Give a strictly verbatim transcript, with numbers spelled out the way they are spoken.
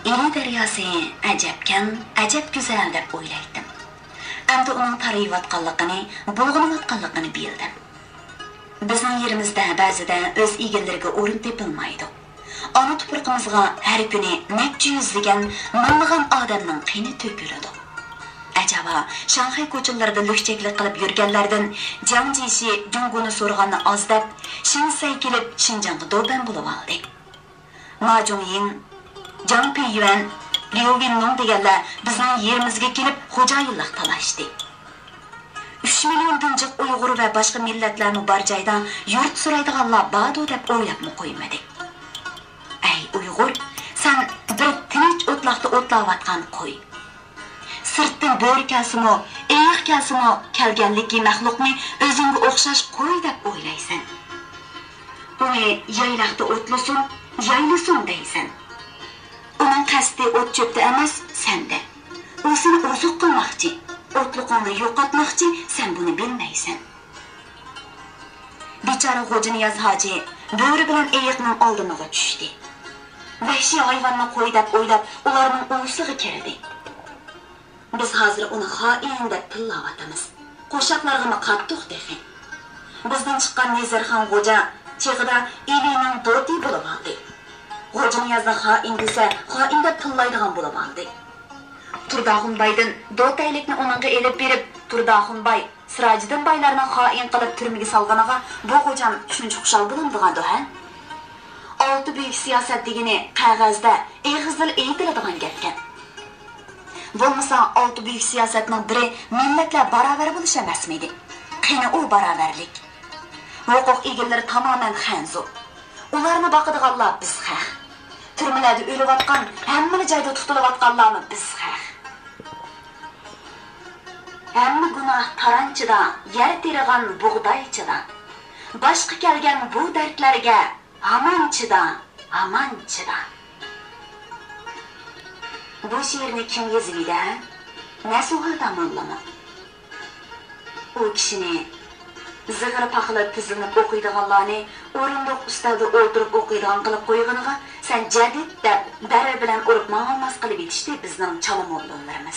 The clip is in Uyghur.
ئىلى دەرياسى ئەجەبكەن، ئەجەب گۈزەل دەپ ئويلايتتىم. ئەمدى ئۇنىڭ تارىيىۋاتقانلىقىنى، بۇلغىنىۋاتقانلىقىنى بىلدىم. بىزنىڭ يېرىمىزدە بەزىدە ئۆز ئىگىلىرىگە ئورۇن تېپىلمايدۇ. ئانا تۇپرىقىمىزغا ھەر كۈنى نەچچە يۈزلىگەن، مىڭلىغان ئادەمنىڭ قېنى تۆكۈلىدۇ. ئەجەبا، شاڭخەي كوچىلىرىدا لۈكچەكلىك قىلىپ يۈرگەنلەردىن جياڭ جيېشى جۇڭگونى سورىغاننى ئاز دەپ، شىنسەي كېلىپ شىنجاڭغا دوبەن بولۇۋالدى. ما جۇڭيىڭ، جاڭ پېييۈەن، ليۇ ۋىنلۇڭ دېگەنلەر بىزنىڭ يېرىمىزگە كېلىپ خوجايىنلىق تالاشتى. ئۈچ مىليوندىن جىق ئۇيغۇر ۋە باشقا مىللەتلەرمۇ بار جايدا يۇرت سورايدىغانلار باردۇ دەپ ئويلاپمۇ قويمىدى. ئەي ئۇيغۇر، سەن بىر تىنچ ئوتلاقتا ئوتلاۋاتقان قوي. سىرتتىن بۆرە كەلسىمۇ، ئېيىق كەلسىمۇ، كەلگەنلىكى مەخلۇقنى ئۆزۈڭگە ئوخشاش قوي دەپ ئويلايسەن. ئۇنى يايلاقتا ئوتلىسۇن، يايلىسۇن دەيسەن. ئۇنىڭ قەستى ئوت-چۆپتە ئەمەس، سەندە. ئۇ سېنى ئوزۇق قىلماقچى، ئوتلۇقۇڭنى يوقاتماقچى، سەن بۇنى بىلمەيسەن. بىچارە غوجىنىياز ھاجى بۆرە بىلەن ئېيىقنىڭ ئالدىمىغا چۈشتى. ۋەھشىي ھايۋاننى قوي دەپ ئويلاپ، ئۇلارنىڭ ئۇۋىسىغا كىردى. بىز ھازىر ئۇنى خائىن دەپ تىللاۋاتىمىز. قوشاقلارغىمۇ قاتتۇق تېخى. بىزدىن چىققان نېزىرخان غوجا چېغىدا ئىلىنىڭ دوتى بولۇۋالدى. غوجىنىيازنى خائىن دېسە، خائىن دەپ تىللايدىغان بولۇۋالدى. تۇرداخۇن بايدىن دوتەيلىكنى ئۇنىڭغا ئېلىپ بېرىپ، تۇرداخۇن باي، سىراجىدىن بايلارنى خائىن قىلىپ تۈرمىگە سالغىنىغا بۇ غوجام شۇنچە خۇشال بولامدىغاندۇ، ھە؟ ئالتە بۈيۈك سىياسەت دېگىنى قەغەزدە ئېغىزدىلا ئېيتىلىدىغان گەپكەن. بولمىسا ئالتە بۈيۈك سىياسەتنىڭ بىرى مىللەتلەر باراۋەر بولۇش ئەمەسمىدى؟ قېنى ئۇ باراۋەرلىك؟ ھوقۇق ئىگىلىرى تامامەن خەنزۇ. ئۇلارنى باقىدىغانلار بىز خەق. تۈرمىلەردە ئۆلۈۋاتقان ھەممىلا جايدا تۇتۇلۇۋاتقانلارمۇ بىز خەق. ھەممە گۇناھ تارانچىدا، يەر تېرىغان بۇغدايچىدا. باشقا كەلگەن بۇ دەردلەرگە ھامان چىدا، ھامان چىدا. بۇ شېئىرنى كىم يېزىۋىدى ھە؟ نەسۇھا داموللىمۇ؟ ئۇ كىشىنى زىغىر پاخىلىدا تىزلىنىپ ئوقۇيدىغانلارنى ئورۇندۇق ئۈستەلدە ئولتۇرۇپ ئوقۇيدىغان قىلىپ قويغىنىغا سەن جەدىد دەپ بەررە بىلەن ئۇرۇپ ماڭالماس قىلىۋېتىشتى بىزنىڭ چالا موللىلىرىمىز.